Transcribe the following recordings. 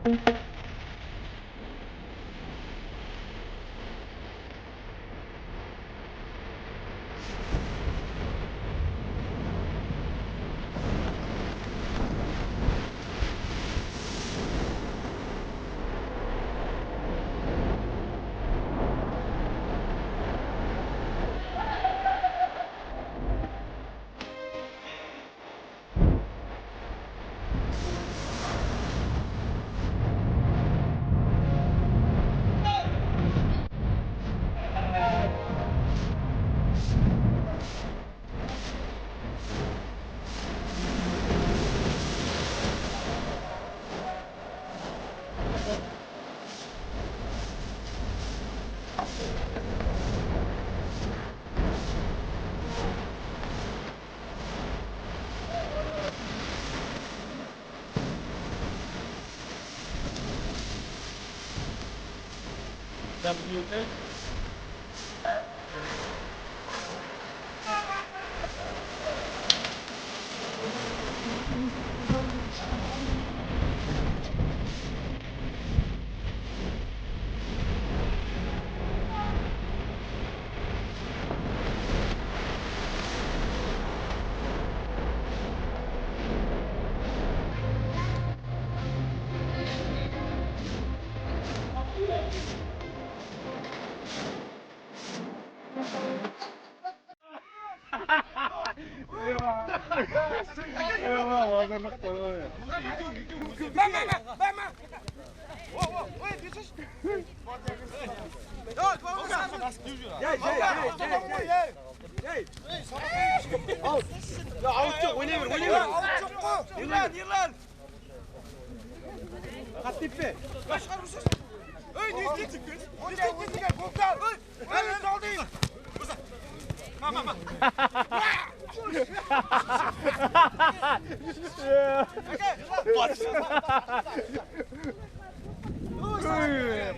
W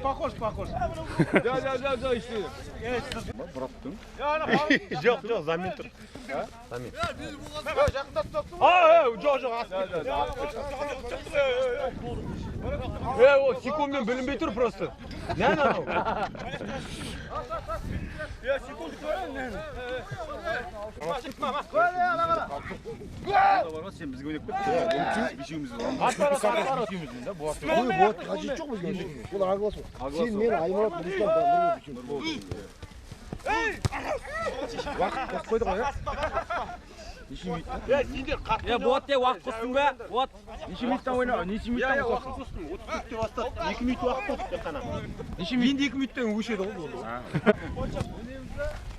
Похож, похож. Да, işte. Жоқ, жоқ, замен тұр. Замен. А, жоқ, жоқ, асып кетті. О, секундмен білінбей тұр просто. Не анау? Сен бізге ойнап кеттің. Бесеуміз. Ой, қажет жоқ бізге. Ол аглас. Сен, мен, Аймұрат, Нұрислам, Нұрбол. Уақыт қосып қойдық қой, неше минут? Сендер қатты. Болат те уақыт қостың ба? Болат. Неше минуттан ойна? Неше минуттан уақыт қостым? 34-те бастады. 2 минут уақыт қостық тек қана. Неше минут? Енді 2 минуттан өшеді ғой болды.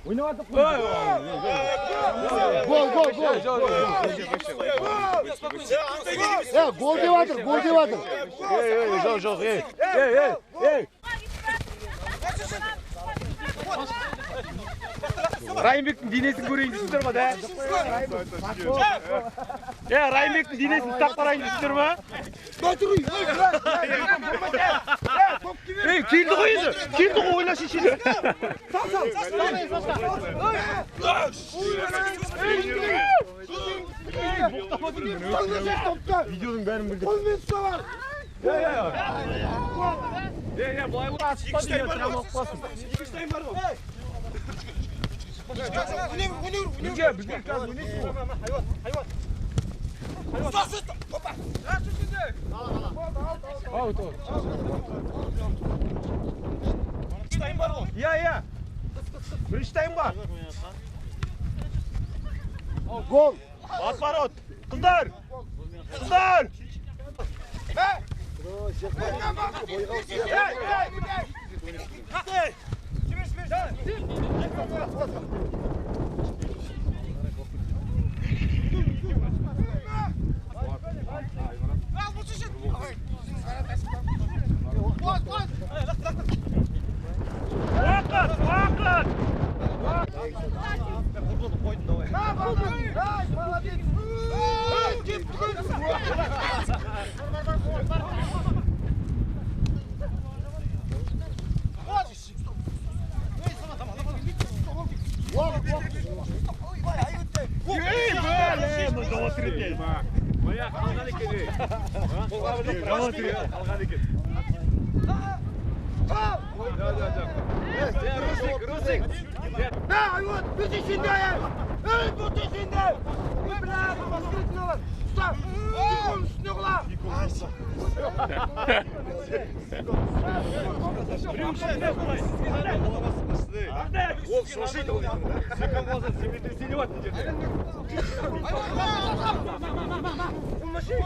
Ойнап жатып қой. Гол, гол, гол. Гол деп жатыр, гол деп жатыр. Ей, жоқ, жоқ, ей. Ей, ей, ей. Райымбектің денесін көрейін дейсіздер ма, да? Райымбектің денесін ұстап қарайын дейсіздер ма? Ей, келді ғой енді. Келді ғой, ойнашы шешесі. Сал, сал. Видеоның бәрін білдік. Қолмен ұстап. Е, былай ғой. Екінші тайм бар ғой. Бізге, бізге қазір ойнайсың ғой. Хайуан, хайуан. Опа! Аут, аут. Бірінші тайм бар ғой. Иә, иә. Бірінші тайм бар. Гол. Отворот. Қыздар! Қыздар! Уақыт, уақыт! Ей, бля, Қалған екен. Русик, Русик. Ол шошиды ол. Секунд болса землетрясение болады мына жерде.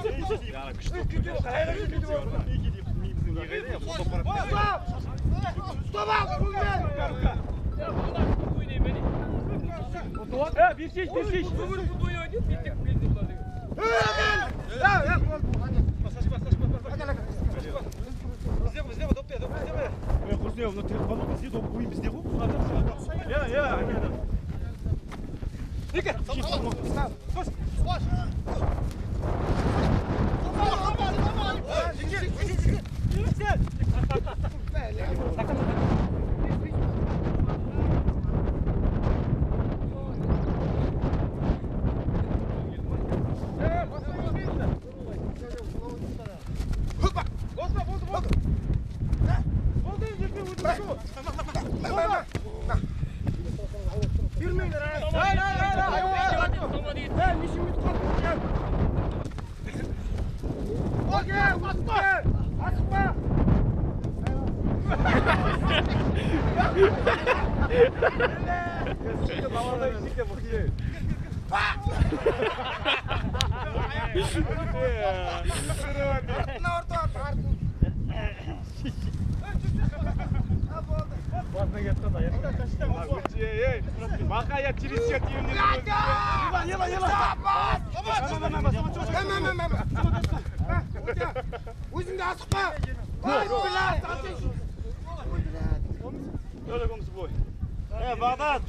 Бағдат,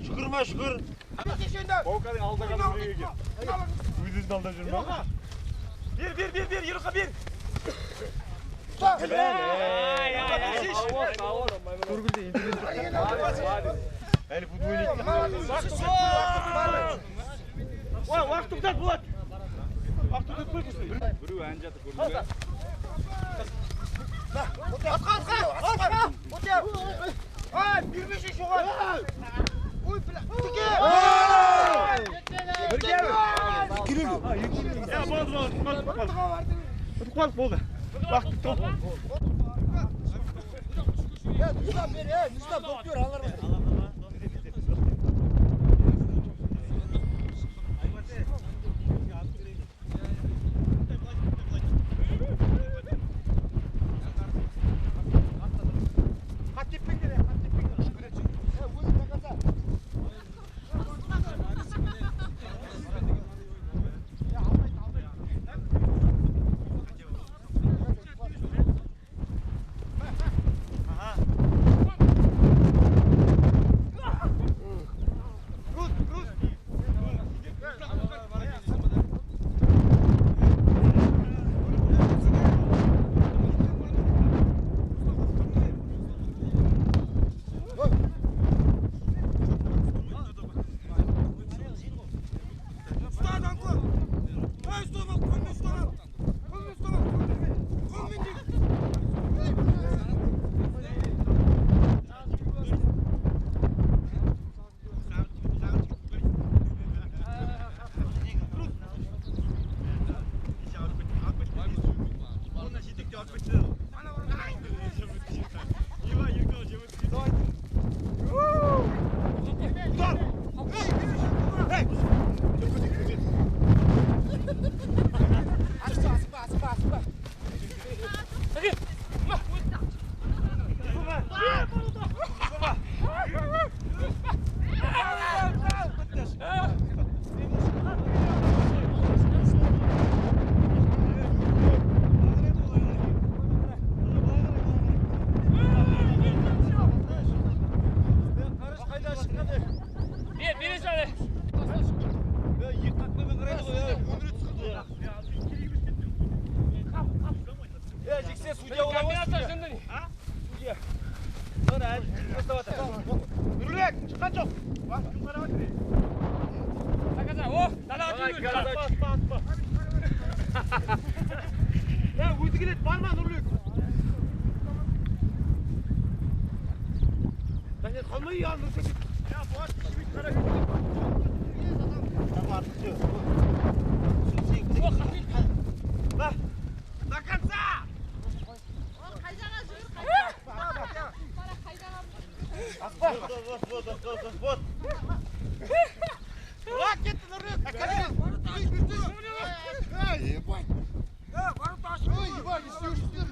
шүкір ма шүкір. Бауканың алдаған біреу екен. Өз-өзін алдап жүр ма? Бер, бер, бер, бер, Ерұқа бер. Әлі футбол. Уақыт тоқтат, Болат. Уақыт тоқтат қой құрсын. Біреу ән жатыр көрдің бе? Асқа, асқа, асқа. Ай, бермеші шоған. Ой, бля. Теке! Бірге. Я, болды, болды, болды. Ұтып қалдық, болды. Уақыт тоқтат. Нұслап бер, нұслап доп бер, алар. Барма, Нұрлек. Данияр, қалмай, я, Нұрсек. Я, Болат, қара. До конца! Вот. Кетті, Нұрлек. Ебать! Ебать, не істеушісіңдер.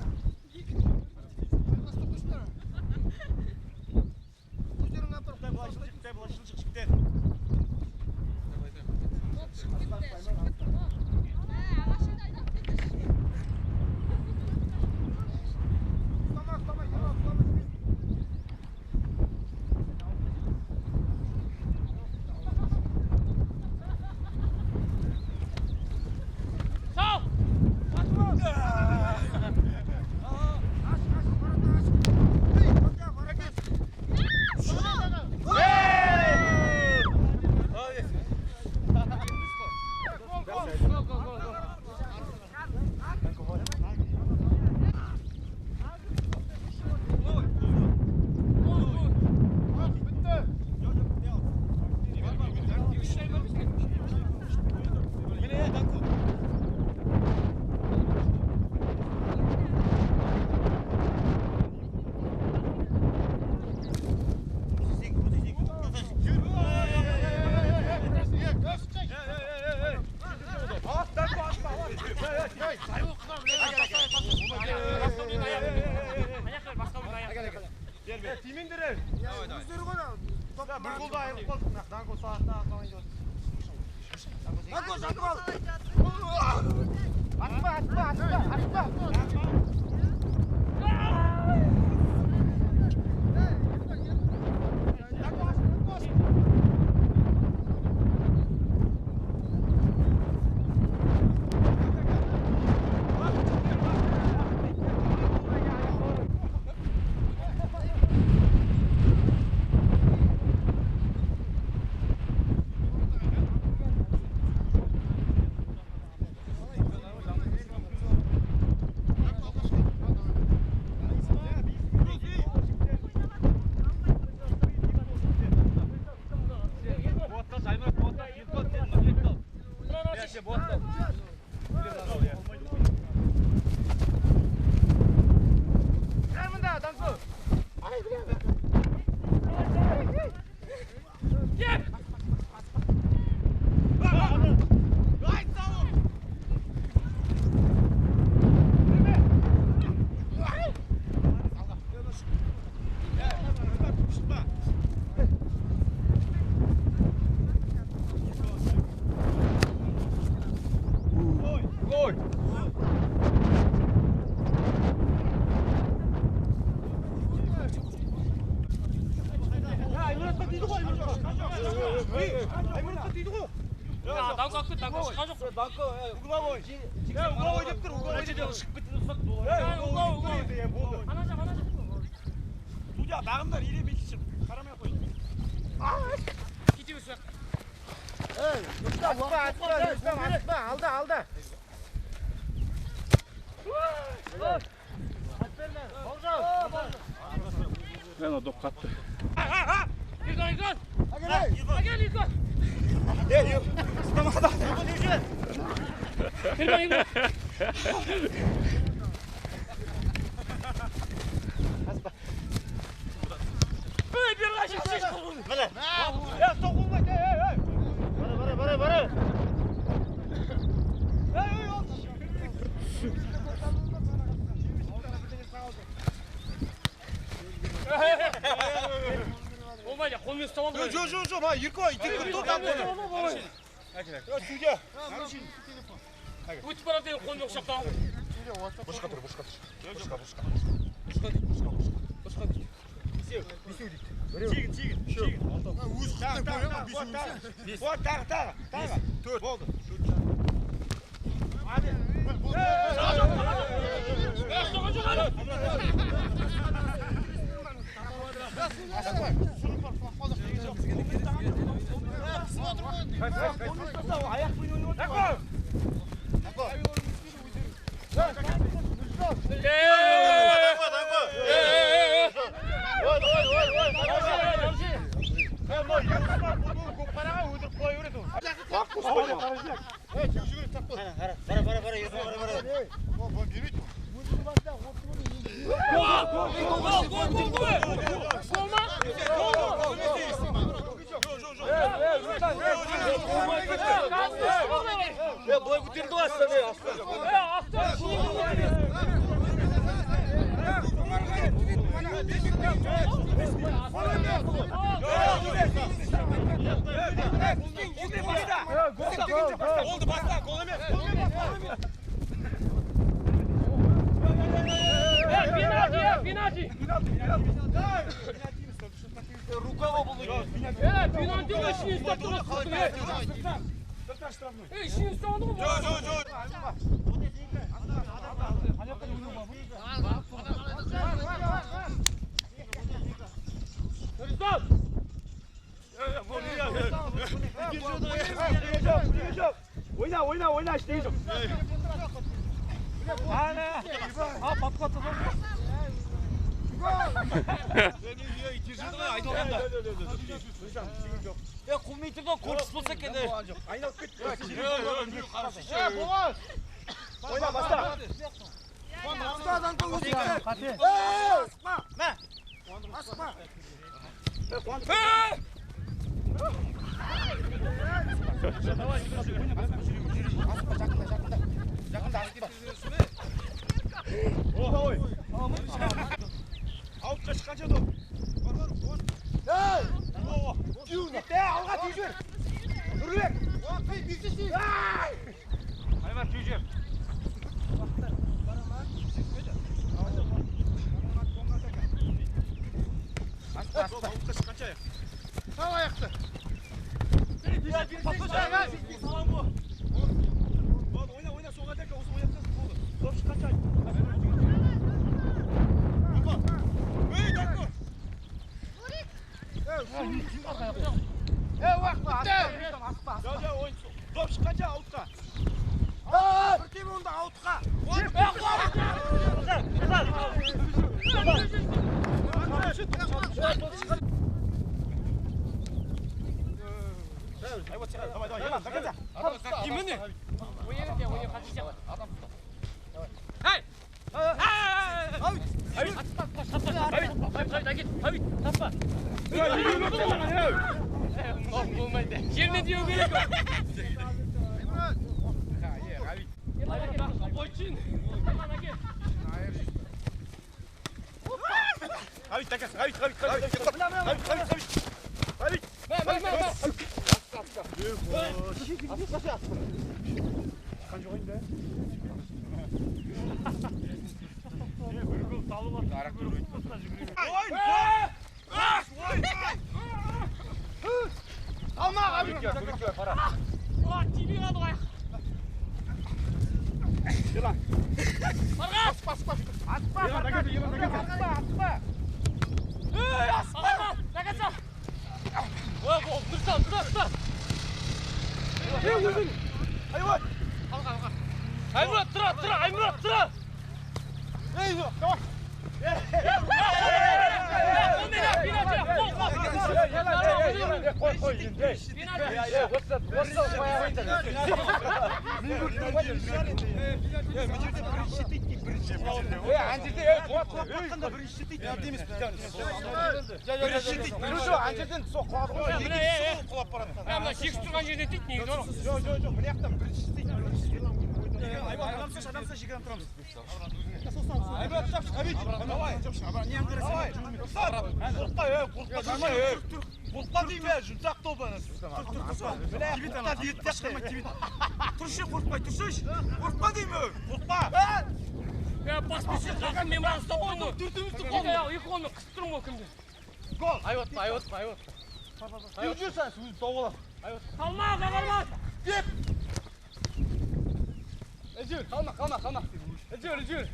Алда. Ана доп қатты. Болмайды, қолмен ұстап алды. Жоқ, мына Ерко, итеріп тұр, Судья. Өтіп барады енді қолмен құшақтап. Бұрышқа тұр, бұрышқа тұр. Бұрышқа. Бесеу дейді. Тегін. Өз құттың қойған бесеу. Вот, тағы. Төрт. Болды. Гол ма? Былай көтерді ғой астан. Oldu баста, гол емес. Пенальти, пенальти. Рукава болды. Пенальти ғой, ішіне ұстап тұрған. Ішіне ұстаған ғой. Жоқ, жоқ. Нұрислам! Ойна, ойна, ойна, ештеңе жоқ. Айналып кетті. Ойна, баста. Аутқа шыққанша доп. Алға түйіп жібер. Нұрлыбек. Аймар түйіп жібер. Аутқа шыққанша. Сал аяқты. Ойна, ойна, соға тәке, осы ойнатсаң болды. Доп шыққанша. Доп шыққанша аутқа. Бір теме онда аутқа. Давай, давай, Ерлан, до конца. Кім не? Ойын, ойын, Эй! Таппа. Болмайды. Жеріне теу керек. Авит, до конца, Авит, Авит, Авит, Авит, Авит, Авит. Аймұрат, тұра, тұра, Аймұрат, тұра! Қорықпа деймін, жұмсақ топ. Тұршы, қорықпай, тұршы. Қорықпа деймін, қорықпа. Бас бесе қалған мен маған ұстап қойдым. Төртеумізді қолмен, екі қолмен қысып тұрмын ғой кімді. Гол. Айуатпа, айуатпа, айуатпа. Теуіп жүрсің, өзің тауып аласың. Қалма, қалма. Деп. Жүр, қалма, қалма, қалма. Жүр, жүр.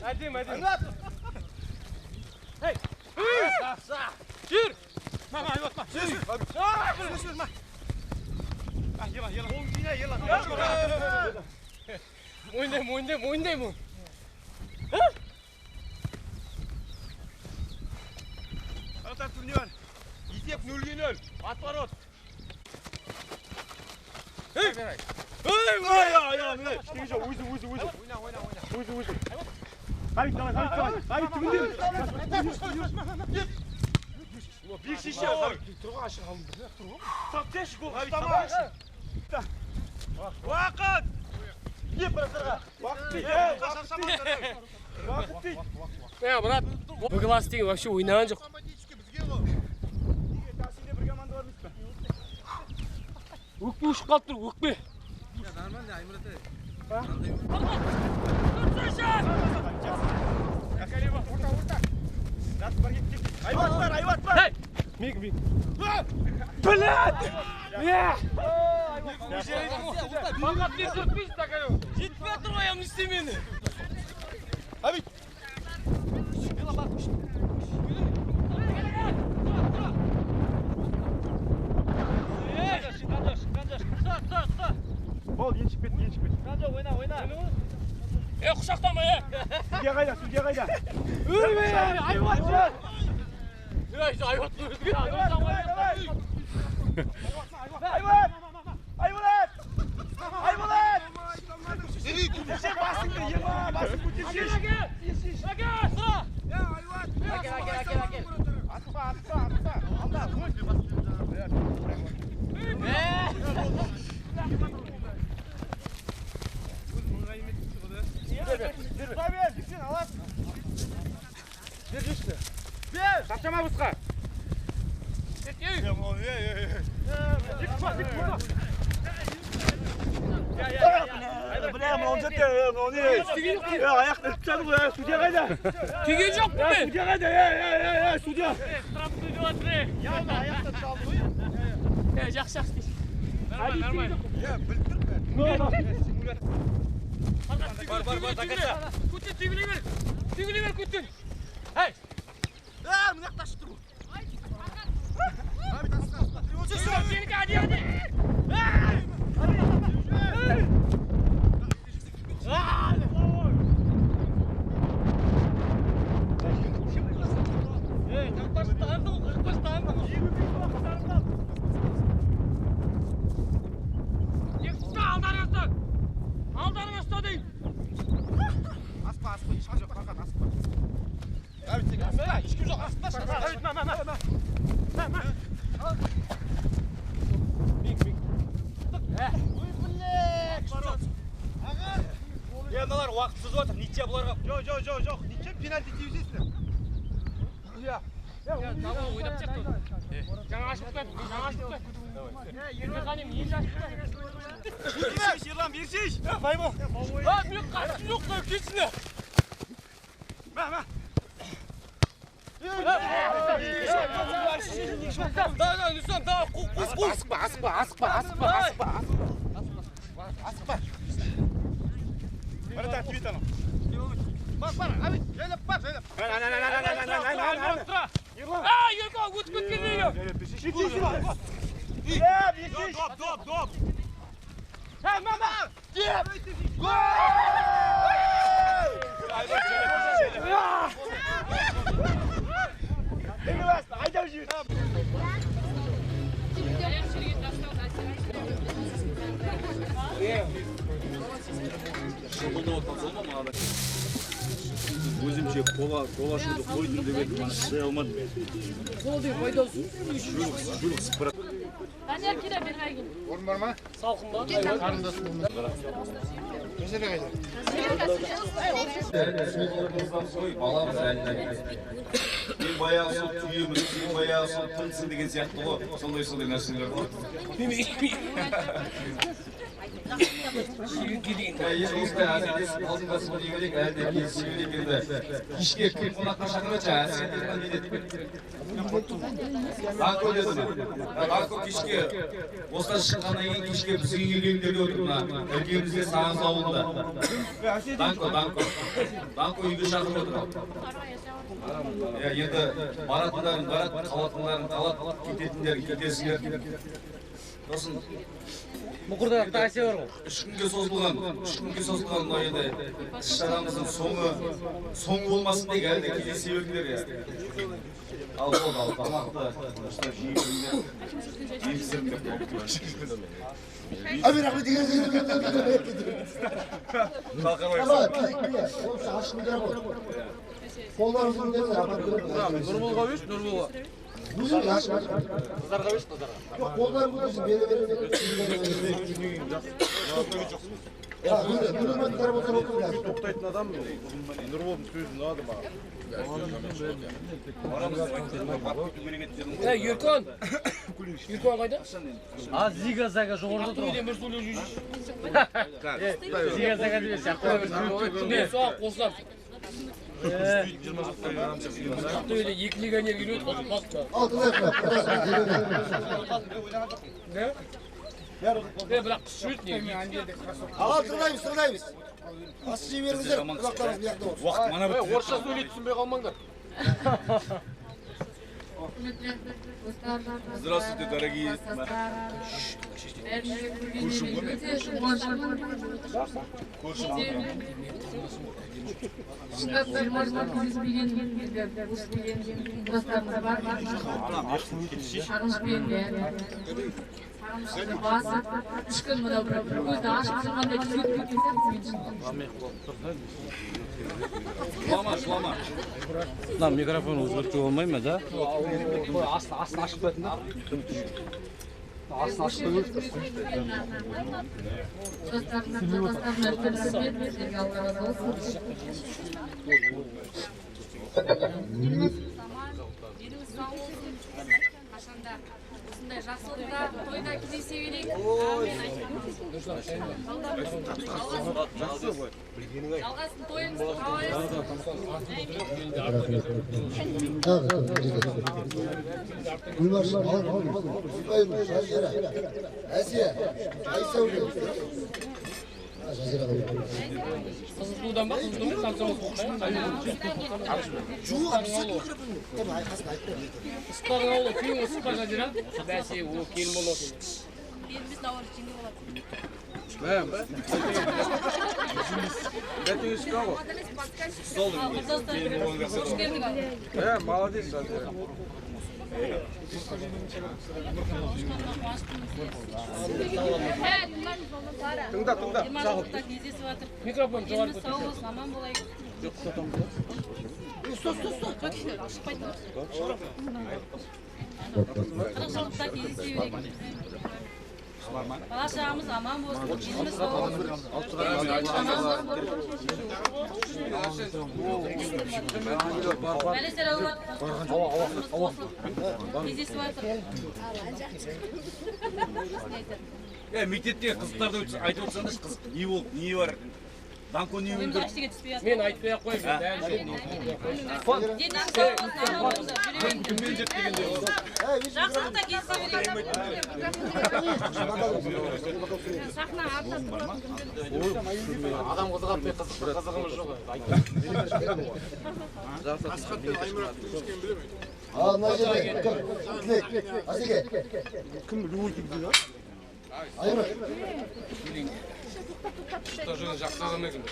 Әдем, әдем. Эй! Жүр! Мама, айуатпа. Жүр, жүр, ма. Ерлан, Ерлан. Оң жина, Ерлан. Мойындаймын, мойындаймын, мойындаймын. Ата турнир. Есеп 0-0. Отворот. Эй! Эй, ай, ай, ай, ештеңе жоқ, өзі, өзі, өзі. Ойна, ойна, ойна. Өзі, өзі. Ғабит, давай, Ғабит, давай. Ғабит, түбінде. Бек шеше, Ғабит. Тап, теші гол, Ғабит. Уақыт! Еп, братарға. Уақыт дейді. Уақыт дейді. Е, брат, Б класс деген вообще ойнаған жоқ. Сенде бір команда бар емес пе? Өкпе ұшып қалып тұр, өкпе. Айбат бар, Айбат бар. Эй! Миг, миг. Блядь! Фақат мен түртпейсің, такая. Жетпей жатыр ғой, не істеймін енді. Ғабит. Бол, еншіп кетті, еншіп кетті. Е, құшақтама, е. Судья қайда, судья қайда? Өлме, Айбат. Е, Айбат өзге. Давай, давай. Айбат! Айболат! Айболат! Сен басыңды, ема, басың көтерсеші. Әке, сұра. Атпа, атпа, атпа. Алда, қой. Бер, бер, сен аласың. Бер, жүрші. Бер! Шаршама бұрысқа. Ей, Бля, мынау жетті, мынау не? Аяқты іліп тастады ғой, судья қайда? Тиген жоқпын мен. Судья қайда? Ей, судья! Е, жақсы, жақсы дейсің. Нормально, нормально. Бар, бар, бар, до конца. Көттен түйгілей бер. Түйгілей бер, көттен. Ей! Мына жақта ашып тұр. Сенікі әде, әде. Тек ұста, алдарыңа ұста. Алдарыңа ұста деймін. Аспа, аспа, ешкім жоқ, Фархат, аспа. Ғабит, сен аспа, ешкім жоқ, аспа, Ғабит, ма, ма, ма. Е, мыналар уақыт созып жатыр, ничья бұларға. Жоқ, жоқ, жоқ, жоқ, ничья пенальти тигізесіңдер. Давай, ойнап сияқты. Жаңа ашып қояды, жаңа ашып қояды. Ермехан енді ашып қояды. Берсейші, Ерлан, берсейші. Байбол. А, мен қатысым жоқ қой, кетсін. Мә, мә. Давай, давай, Нұрсұлтан, давай, қу, қу, қу. Асықпа, асықпа, асықпа, асықпа, асықпа. Асықпа. Вратарь, твит анау. Бар, бар, Ғабит, жайлап бар, жайлап. Ана. Ерлан. А, Ерка, өтіп кеткен дейді. Е, берсейші. Доп, доп, доп. Эй, мама! Деп! Гол! Айдап жібер. Өзімше кола ашуды қойдым деп едім, ана шыдай алмадым. Қол деген пайдасы. Жөл қысып барады. Данияр, келе бері. Орын бар ма? Салқын ба? Қарындасым болмаса. Мәселе қайда? Баламыз әлі. Мен баяғы сол түйемін, сен баяғы сол тыңсың деген сияқты ғой. Сондай нәрселер ғой. Алдында сол керек, әлі де кездесе берейік енді. Кешке кім қонаққа шақырады, Әсет не деді? Данко деді ме? Данко кешке осыдан шыққаннан кейін кешке бізге келгендер деп отыр мына іргемізде Сағыз ауылында. Данко, Данко. Данко үйге шақырып отыр. Енді баратындарың барады, қалатындарың қалады, кететіндерің кетесіңдер. Сосын Мұқырда такси бар ғой. 3 күнге созылған, 3 күнге созылған мынау енді іс шарамыздың соңы болмасын дейік, әлі де кездесе беріңдер. Ал болды, ал тамақты дұрыстап жей беріңдер. Емсіріңдер. Әмин, рахмет. Нұрболға берші, Нұрболға. Қыздарға берші, қыздарға. Қолдарын көтерсін, бере бере. Тоқтайтын адам Нұрболдың сөзі ұнады маған. Еркон! Еркон қайда? А, зига зага жоғарыда тұр. Ақтөбеден бір сөйлеп жүрші. Зига зага деп сияқты. Мен соған қосыламын. Ақтөбеде екі легионер келіп еді, қосып. Не? Бірақ қыс жүреді не? Аға, тыңдаймыз, тыңдаймыз. Ас жей беріңіздер, құлақтарыңыз мына жақта болсын. Уақыт мана бітті. Орысша сөйлей түсінбей қалмаңдар. Здравствуйте, дорогие. Көршім ғой мен. Көршім. Басып, үш күн мынау бір көзді ашып тұрғандай түзетіп кеткен сияқты мен үшін. Жылама, жылама. Мына микрофон өзгертуге болмай ма, да? Астын ашып қоятын да. Астын ашып қою керек. Жолдастарымнан үлкен рахмет, сіздерге Алла разы болсын. Еліміз аман, еліміз сау болсын. Қашанда осындай жақсылықта, тойда кездесе берейік. Жалғасын тойымыз қалай? Әсия, Айсәуле. Қызылтудан ба? Қызылту ма? Самсамыз Жоқ, микрофон. Айқасын айтып. Ысқақтың ауылы күйеуің Ысқақ Жазира. Бәсе, о келін болады. Еліміз ауыр жеңге болады. Қош келдік. Молодец, Жазира. Тыңда, тыңда. Микрофон жоғары Еліміз сау болсын, аман болайық. Стоп, стоп, стоп. Шықпайды. 40 жылдықта кездесе берейік. Бала шағамыз аман болсын, еліміз сау болсын. Бәлесер ауылат қосылып кездесіп жатыр. Мектепте қызықтарды айтып отырсаңдаршы, қызық не болды, не бар? Данко не өлдірді? Мен айтпай-ақ қояйын, бәрі Денің сау болсын, аман болыңдар, жүре беріңдер. Кіммен зерттегенде? Жақсылықта кездесе берейік. Сахна артта тұратын кімдер? Адам қызығады, мен қызығымыз жоқ. Ал, мына жерде кім? Тілек, Асеке. Кім любой дейді? Аймұрат. Жөн жақсы адам екен.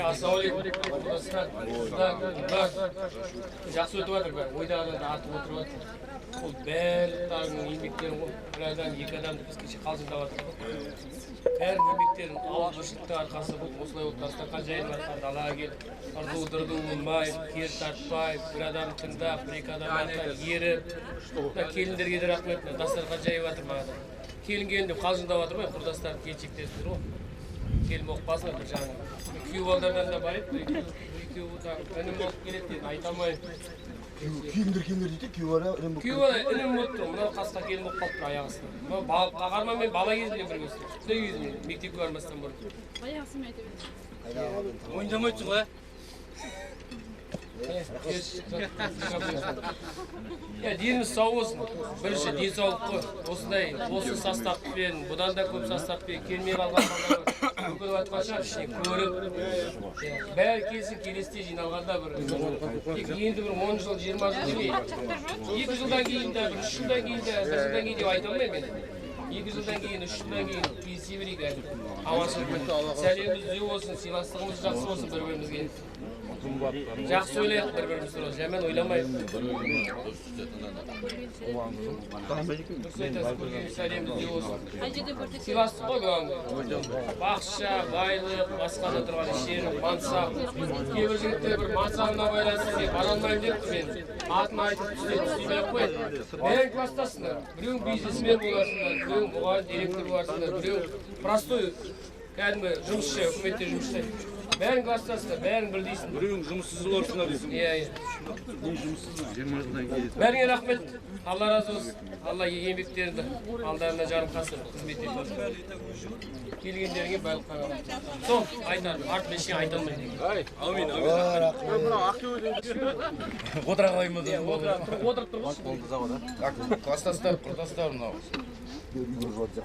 Ассалаумағалейкум. Достар, жақсы өтіп жатыр бәрі. Ойдағыдан да артық отырып жатыр. Ол барлықтарының еңбектері ғой. Бір адам, екі адамды біз кеше қалжыңдап жатырмыз ғой. Бәрінің еңбектерінің ауызбіршіліктің арқасы бұл осылай болып дастархан жайылып жатқан далаға келіп, ырду-дырду болмай, кері тартпай, бір адам тыңдап, бір екі адам артынан еріп, мына келіндерге де рахмет, мына дастархан жайып жатыр маған. Келін келін деп қалжыңдап жатыр ғой, құрдастар келіншектерсіздер ғой. Келін болып қалсын бір жағынан. Күйеу балдардан да бар еді, бір екеуі інім болып келеді деді, айта алмаймын. Келіндер келіндер дейді, күйеу бала інім болып. Күйеу бала інім болып тұр, мынау қасқа келін болып қалып тұр аяқ астынан. Мынау Қағарман мен бала кезімнен бірге өстік. Құдай кезімнен, мектепке бармастан бұрын. Баяғысымен айта береді. Мойындамайсың ғой, Деніміз сау болсын. Бірінші денсаулық қой. Осындай осы составпен, бұдан да көп составпен келмей қалған балалар өкініп жатқан шығар, ішіне көріп. Бәрі келсін, келесіде жиналғанда бір енді бір 10 жыл, 20 жыл демей. 2 жылдан кейін де, бір 3 жылдан кейін де, 1 жылдан кейін деп айта алмаймын мен. 2 жылдан кейін, 3 жылдан кейін кездесе берейік әлі. Аманшылықпен. Сәлеміміз түзу болсын, сыйластығымыз жақсы болсын бір-бірімізге. Жақсы ойлайық бір-біріміз туралы, жаман ойламайық. Дұрыс айтасыз, көрген сәлеміміз түзу болсын. Сыйластық қой главное. Бақша, байлық, басқа да тұрған жер, мансап. Кейбір жігіттер бір мансабына байланысты мен бара алмаймын депті мен. Атын айтып түстемей ақ қояйын. Бәрің класстасыңдар. Біреуің бизнесмен боласыңдар, біреуің мұғалім, директор боласыңдар, біреуің простой кәдімгі жұмысшы, үкіметте жұмыс жасайды. Бәрің класстасыңдар, бәрің бірдейсіңдер. Біреуің жұмыссыз боларсыңдар дейсің. Иә, иә. Бәріңе рахмет. Алла разы болсын. Алла еңбектеріңді алдарына жарылқасын, қызмет етіп. Келгендеріңе барлықтарыңа рахмет. Сол айтарым, артық ештеңе айта алмаймын. Әумин, әумин. Отыра қалаймын. Отырып тұрғызшы. Класстастар, құрдастар мынау. 20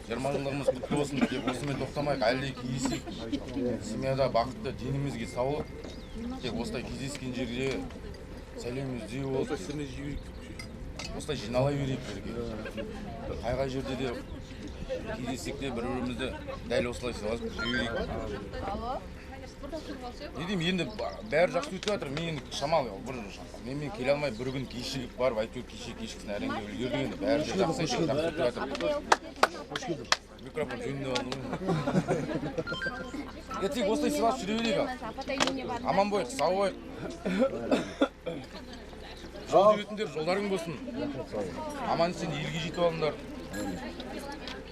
жылдығымыз құтты болсын деп осымен тоқтамайық, әлі де кездесейік. Семьяда бақытты, денімізге саулық. Тек осылай кездескен жерде сәлеміміз түзу болсын. Осылай жинала берейік бірге. Қай-қай жерде де кездессек те бір-бірімізді дәл осылай сыйласып жүре берейік. Не деймін, енді бәрі жақсы өтіп жатыр. Мен енді шамалы бір менімен келе алмай бір күн кешігіп барып, әйтеуір кеше кешкісін әрең де үлгердік енді. Бәрі де жақсы екен, жақсы өтіп жатыр. Микрофон жөндеп алдым ғой. Тек осылай сыйласып жүре берейік. Аман болайық, сау болайық. Жол жүретіндер жолдарың болсын. Аман есен елге жетіп алыңдар.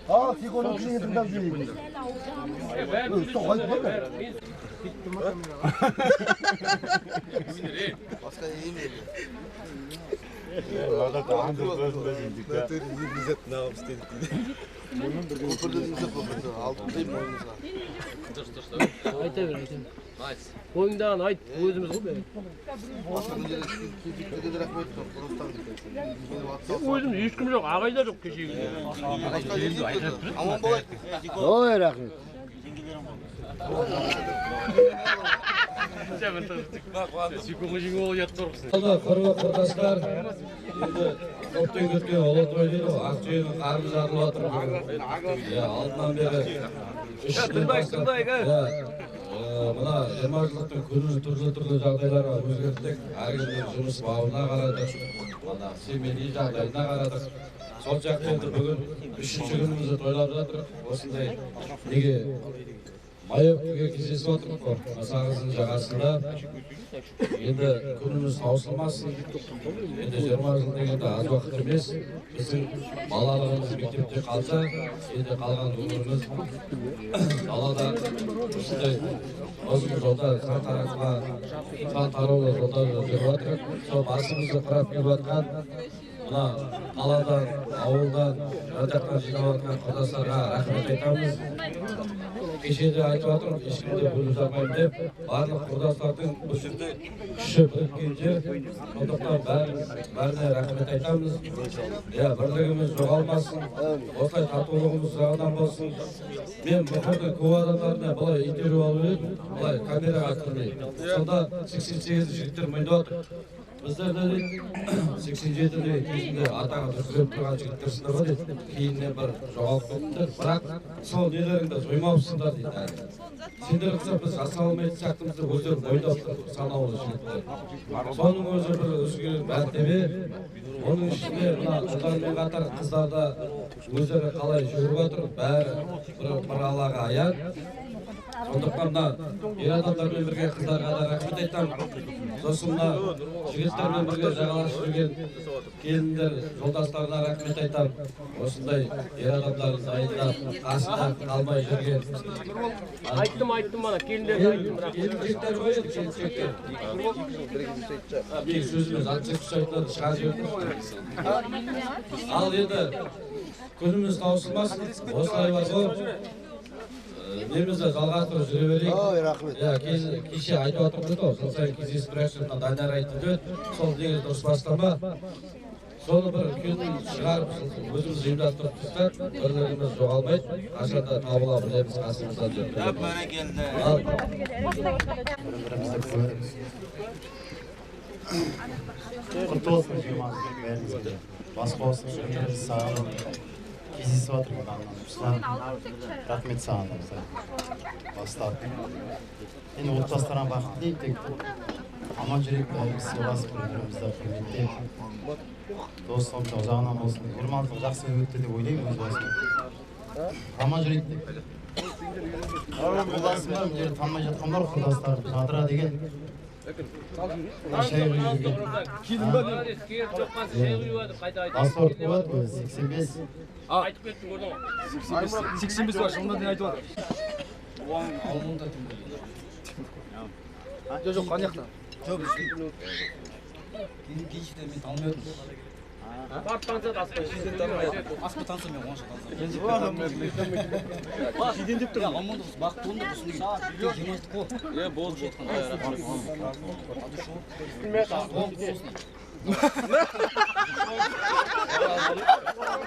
Ал, тек оның кісіні тыңдап жүрейік. Басқа ең еді. Айта бер, айта бер. Ойыңдағын айт, өзіміз ғой бәрі. Өзіміз ешкім жоқ, ағай да жоқ кешегі. Аман болайық. Ой, рахмет. Құрбы құрдастар, енді көптен күткен ұлы той дейді ғой, Ақтөбенің қарны жарылып жатыр бүгін. Алдынан бері 3 күн бастап, мына 20 жылдықтың күні түрлі-түрлі жағдайларға өзгерттік. Әркімнің жұмыс бабына қарадық, мына семейный жағдайына қарадық. Сол жақта енді бүгін 3-ші күнімізді тойлап жатырық. Осындай неге Майоккеге кездесіп отырмық қой, Сағыздың жағасында. Енді күніміз таусылмасын. Енді 20 жыл дегенде аз уақыт емес. Біздің балалығымыз мектепте қалса, енді қалған өміріміз далада осындай ұзын жолда, сан таратма, сан тараулы жолда жүріп жатыр. Сол басымызды құрап келіп жатқан мына қаладан, ауылдан, жан-жақтан жиналып жатқан құрдастарға рахмет айтамыз. Кеше де айтып жатырмын, ешкімді бөліп жармаймын деп, барлық құрдастардың бұл жерде күші біріккен жер, сондықтан бәріне рахмет айтамыз. Иә, бірлігіміз жоғалмасын, осылай татулығымыз жағынан болсын. Мен Мұқырдың көп адамдарына былай интервью алып едім, былай камераға кірмей. Сонда 88 жігіттер мойындап отыр. Біздер де 87-де кезінде атағы дүркіреп тұрған жігіттерсіңдер ғой дейді. Кейіннен бір жоғалып кеттіңдер, бірақ сол нелеріңді жоймапсыңдар дейді әлі. Сендер ұқсап біз аса алмайтын сияқтымыз деп өздері мойындап тұр санаулы жігіттер. Соның өзі бір өзге мәртебе. Оның ішінде мына ұлдармен қатар қыздар да өздері қалай жүгіріп жатыр, бәрі бір Аллаға аян. Сондықтан да ер адамдармен бірге қыздарға да рахмет айтамын. Сосын мына жігіттермен бірге жағаласып жүрген келіндер, жолдастарына рахмет айтамын. Осындай ер адамдарды дайындап, қасында қалмай жүрген. Айттым, айттым ана, келіндерді айттым, рахмет. Келіншектер ғой енді, келіншектер. Мен сөзіме зат ұқсайтындарды шығарып жібердім. Ал енді күніміз таусылмасын, осылай бар ғой. Немізді жалғастырып жүре берейік. Ой, рахмет. Кеше айтып отырмыз ғой, жыл сайын кездесіп тұрайықшы, мына Данияр айтты деп, сол негізі дұрыс бастама. Соны бір күн шығарып, өзіміз ұйымдастырып тұрсақ, бірлігіміз жоғалмайды, қашанда табыла білеміз қасымыздан деп. Құтты болсын, 20 жыл бәрімізге. Бас болсын, өміріміз сағынып. Кездесіп жатырмын Руслан, рахмет саған осылай бастап. Енді отбасыларыңа бақыт тілеймін, тек аман жүрейік, бәріміз сыйласып, бір бірімізді құрметтеп, дос ұзағынан болсын. 26 жыл жақсы өтті деп ойлаймын өз басым. Аман жүрейік деп. Құрдасым бар, мына жерде танымай жатқан бар, құрдастарым. Жадыра деген шай құйып жүрген. Молодец, келіп жоққансың, шай құйып жатыр, қайта айтып. Паспорт болады өзі, 85. Айтып кеттің, көрдің ғой. 85 бар, жылына дейін айтып жатыр. Жоқ, жоқ, ана жақта. Жоқ, кеште мен танымай отырмын. Барып танысады, аспай. Аспа таныса, мен онша танысамын. Жиден деп тұр. Амандық бақытты болыңдар, осыны деген. 20 қол. Е, болды. Рахмет.